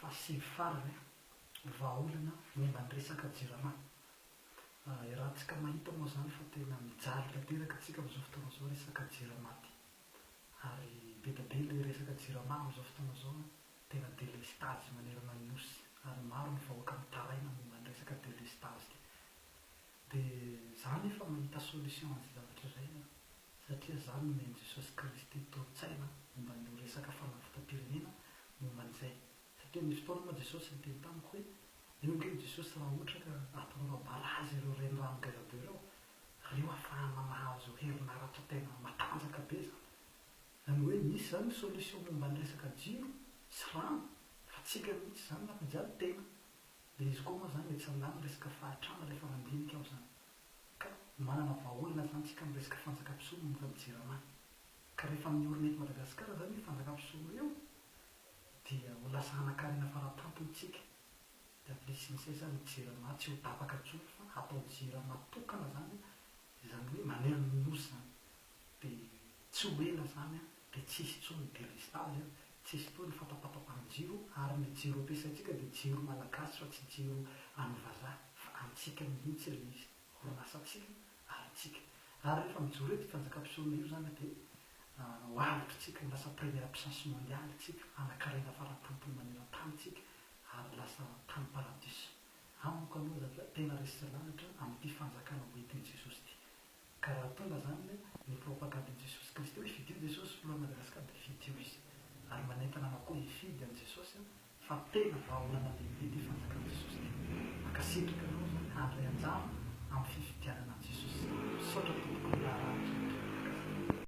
Fahasivy farany, vahaolana momba ny resaka jirama. Iarahantsika mahita moa izany fa tena mijaly tanteraka tsika amin'izao fotoana izao resaka jirama ty. Ary be dia be ilay resaka jirama amin'izao fotoana izao an, tena delestazy manerana ny Nosy ary maro ny vahoaka mitaraina momba ny resaka delestazy ty. Dia za nefa mahita solution an'izay zavatra izay an, satria za nomen'i Jesosy Kristy tolo-tsaina momba an'io resaka fanavotam-pirenena momba an'izay. Satria nisy fotoana moa Jesosy niteny tamiko hoe, eo ange io Jesosy raha ohatra ka ataonao barazy ireo renirano ngeza be ireo, ireo ahafahana mahazo herinaratra tena matanjaka be izany. Izany hoe misy izany ny solution momba ny resaka jiro sy rano fa tsika mihitsy izany nampijaly tena. Dia izy koa moa izany etsy andaniny resaka fahatrana rehefa mandinika aho izany. Ka manana vahaolana izany tsika amin'ny resaka fanjakam-pisolo momba ny jirama. Ka rehefa miorina eto Madagasikara izany io fanjakam-pisolo io dia ho lasa hanan-karena faratampony tsika. Dia ampirisihiny sisa ny jirama tsy ho tapaka intsony fa hatao jirama tokana izany, izany hoe manerana ny nosy izany. Dia tsy ho ela izany dia tsy hisy intsony ny delestazy, tsy hisy intsony ny fatapatapahan-jiro ary ny jiro ampiasaintsika dia jiro malagasy fa tsy jiro an'ny vazaha fa antsika mihitsy ilay izy, orinasantsika ary antsika. Ary rehefa mijoro eto io fanjakam-pisorona io izany dia ho avotra isika, ho lasa première puissance mondiale isika, hanan-karena faratampony maneran-tany isika ary lasa tany paradisa. Amiko aloha zany tena resy lahatra amin'ity fanjakana ho entin'i Jesosy ity. Ka raha tonga zany ny propagande-n'i Jesosy Kristy hoe fidio Jesosy filohan'i Madagascar dia fidio izy. Ary manentana anao koa hifidy an'i Jesosy fa tena vahaolana lehibe ity fanjakan'i Jesosy ity. Mankasitraka anao zany handray anjara amin'ny fifidianana an'i Jesosy. Misaotra tompoko ny raharaha indrindra.